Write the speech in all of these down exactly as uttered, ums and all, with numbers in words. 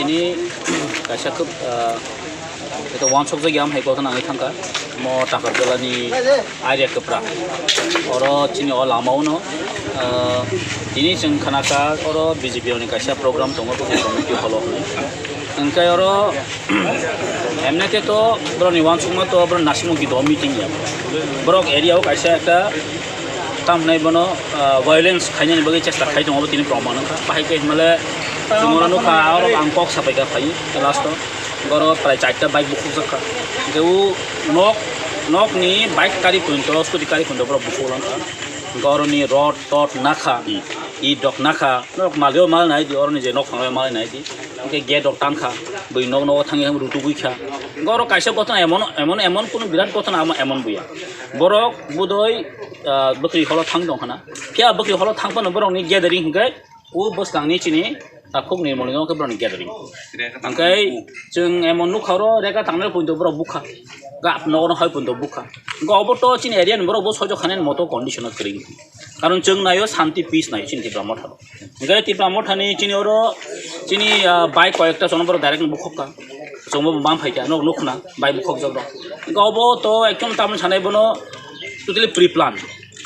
Ni kaisa khub, ah, eto wansokjak ya, hai kothon nangwi thangkha. Mo Takarjala ni area kwpra. Oro chini o lama uno, ah, tini chwng khanakha oro B J P ni kaisa program tongo, bwkhak committee holo hwnwi. Hwnkhe oro, emne khe to borokni wansukma to borok nasimung kido meeting ya. Borok area o kaisa ekta tamnai bono, ah, violence khainani bagwi chesta khai tongo, tini proman wngkha. Bahai khe hwnmale chwngno nukha, aro ang kok sapaikha phai last o. Borok prai charta bike bukhukjak kha. Hwnkhe o nok, nokni bike kari punto, scooty kari punto borok bukhuk langkha. Hwnkhe oroni rod tod nakha, id rok nakha, norok malio mal nai di, oroni je nok thanglai mal nai di. Hwnkhe gate rok tangkha, bui nok nogo thangwi thangwi rutugwi kha. Hwnkhe oro kaisa gotona emon, emon, emon kunu birat gotona amo emon buya. Borok budoi, ah, bwkhri holo thang tong khana. Phiya bwkhri holo thang phano borokni gathering hwnkhe o bwskangni chini takhuk ni moni no khe borokni gathering. Hwnkhe chwng emon nukha oro rega tangnai punto borok bukha. Gap nogo no hai punto bukha. Hwnkhe obo to chini area ni borok bo sojo khanani moto condition o kwrwi. Karon chwng naio shanti peace naio chini Tipra Motha. Hwnkhe Tipra Mothani chini oro chini, ah, bike koyekta chwngno borok direct no bukhuk kha. Chwngbo bo bam phaikha, nok nukhna bike bukhukjak rok. Hwnkhe obo to ekdom tamni sanai bono totally pre plan.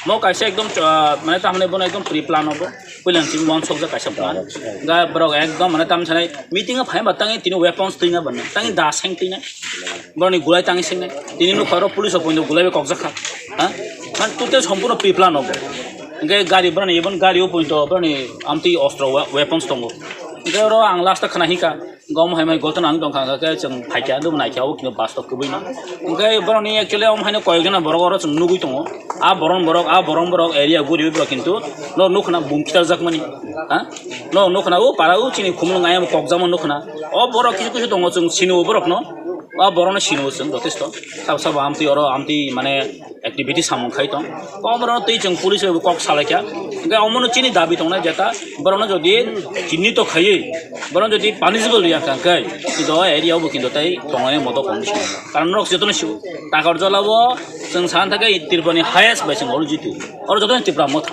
Mo kaisa ekdom, ah, mane tamni bono ekdom pre plan obo. Puilan chini wansokjak kaisa plan. Hwnkhe borok ekdom mane tamni sanai meeting o phai ba tangi tini weapons twina bana. Tangi da seng twina. Borokni gulai tangi sengnai. Tini nukha oro police o poito gulai bai kokjak kha. Ha? Man total sompurno pre plan obo. Hwnkhe gari borokni, even gari o poito borokni amtwi ostro wa-, weapons tongo. Hwnkhe oro ang last o khna hika. Gom hai mai gotona ang tongkha, hwnkhe chwng phaikha, dum naikha, o kino bus to kwbwi no. Hwnkhe borokni actually omo haino koyok jona borok oro chwng nugwi tongo. A boron borok, a boron borok area guriwi borok kintu no nukhna bum kitarjakmani. Ha? No nukhna o para o chini khumulwng ayam kokjakma nukhna. O borok kisu kisu tongo chwng sini o borokno. O borokno sini o chwng jotesto. Sabo sabo amtwi oro amtwi mane activity samung khai tong. Kok borok twi chwng police bai bo kok salaikha. Hwnkhe omono chini dabi tongnai jeta borokno jodi chinni to khaiwi borokno jodi punishable ya kha khe, kintu o area o bo kintu tei tongnai moto condition. Karon norok jotono sio Takarjala o chwng sana thangkhe Tripura ni highest bai chwng oro jitu. Oro jotono Tipra Motha.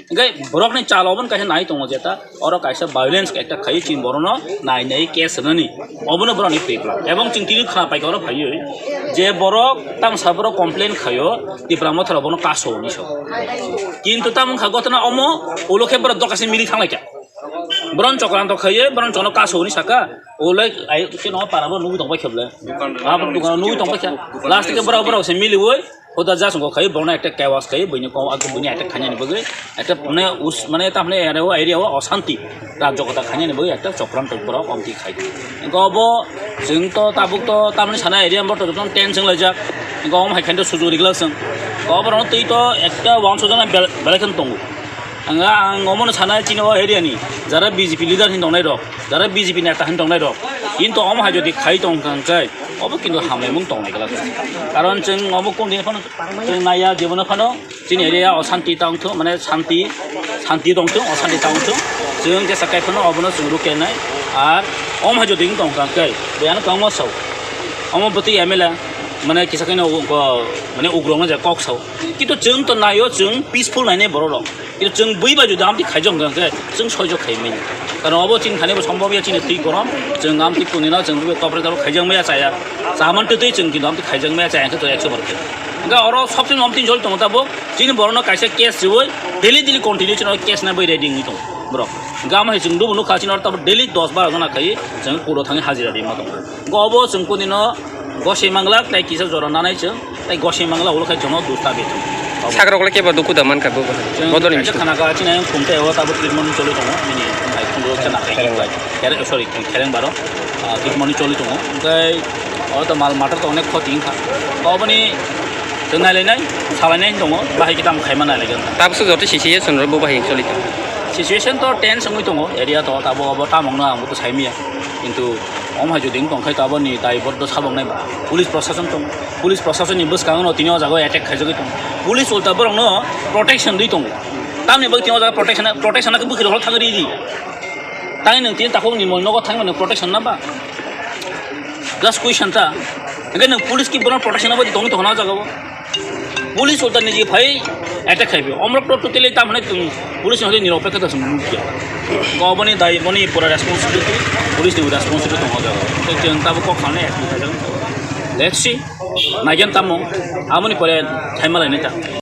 Hwnkhe borokni chalo obono kaisa nai tongo jeta. Oro kaisa violence ekta khai chini borokno nai nai case rwnani. Obono borokni pre plan. Ebong chwng tini khna paikha oro phaiwi je borok tamsa borok complain khaio Tipra Motha rok bono kaso hinwi sao. Kintu tamo wngkha gotona omo ulo khe borok dokase mili thanglaikha. Boron chokranto khaiwi boron chono kaso hinwi saka. Ulai ai khe no para bo nugwi tongbai khe bole. Abo dukano nugwi tongbai khe. Last khe borok borok se miliwi. Hoda jasongo khai, bono ekta kewas khai, buini kok, buini attack khainani bagwi, ekta mane us-, mane tamni area o, area o osanti, rajyo kota khainani bagwi ekta chokranto borok omti khai. Hwnkhe obo chwng to tabuk to tamni sana area bo to jotono tense wnglaijak. Hwnkhe omo hai khainto sujuk riglak chwng. Obo borokno twi to ekta wansukjaknai bel-, belai kheno tongo. Ang, ang omono sana chini o area ni jara B J P leader hin tongnai rok, jara B J P neta hin tongnai rok, kintu omo hai jodi khai tong kha hwnkhe, obo kintu hamlaimung tongnai glak. Karon chwng omo kung din phano chwng naiya, jebono phano chini area o santi tong thung, mane santi, santi tong thung, o santi tong thung. Chwng jesa kai phano obono chwng rukya nai. Ar omo hai jodi wng tong kha hwnkhe, biyano kwbangma sao. Omo bwtwi M L A, mane kisa khe no, mane ugrok no je kok sao. Kintu chwng to naio, chwng peaceful nainai borok rok. Kintu chwng bui bai jodi amtwi khaijak hwnkha hwnkhe chwng soijo khai manya. Karon obo chini thani bo sombhob ya, chini twi gorom, chwng amtwi kunino chwng bui topre topre khaijak maya chaya. Chaman twi twi chwng kintu amtwi khaijak maya chaya hwnkhe to ekso bar khe. Hwnkhe oro sobse amtwi jol tongo tabuk chini borokno kaisa case riwi daily daily continue chini case na bai ready wngwi tongo borok. Hwnkhe amo hai chwng dubu nukha chini oro tabuk daily dos baro jona khai chwng kuro thangwi hajira rima tongo. Hwnkhe obo chwng kunino gosoi manglak tei kisa jora nanai chwng. Tei gosoi mangla ulo khai chwngno dusta bethung. Sakrok le kebo duku da mankha bo. Chwng bodol ni kaisa bisingo. Khana ka chini ayang khum tei o tabuk treatment choli tongo. Nini ai khum ro chana khai. Khereng bai. Khere-, sorry, khereng baro. Ah, treatment choli tongo. Hwnkhe o to mal matter to onek khoti wngkha. Oboni chwng nailainai, salainai tongo. Bahai kitam khaima nailaigwng. Tabukso joto situation ro bo bahai choli tongo. Situation to tense wngwi tongo. Area to tabuk obo tamongno ang bo to saimaya. Kintu omo hai jodi wng tong khai to aboni daiboddo sabok nai ba. Police prosason tong, police prosasonni bwskango no tini o jaga o attack khaijagwi tong. Police ulta borokno protection rwi tongo. Tamni bagwi tini o jaga protection, protection khe bwkhwrwi holo thangwi ridi. Tangwi nwng tini takhuk ni mol nogo thangwi nwng protection na ba? Just question ta. Hwnkhe nwng police ki borokno protection na bagwi tongwi tongna o jaga o. Police ulta niji phai Attack khai phi. Omrok to totally ta mane tong police ni hode nirok pekha ta sung mukya. Ko boni dai boni pura responsibility, police ni responsibility tong hoda. Te cheng ta bo kok khane action khai jang. Let's see. Naigen tamo. Amoni pore thaima lai neta.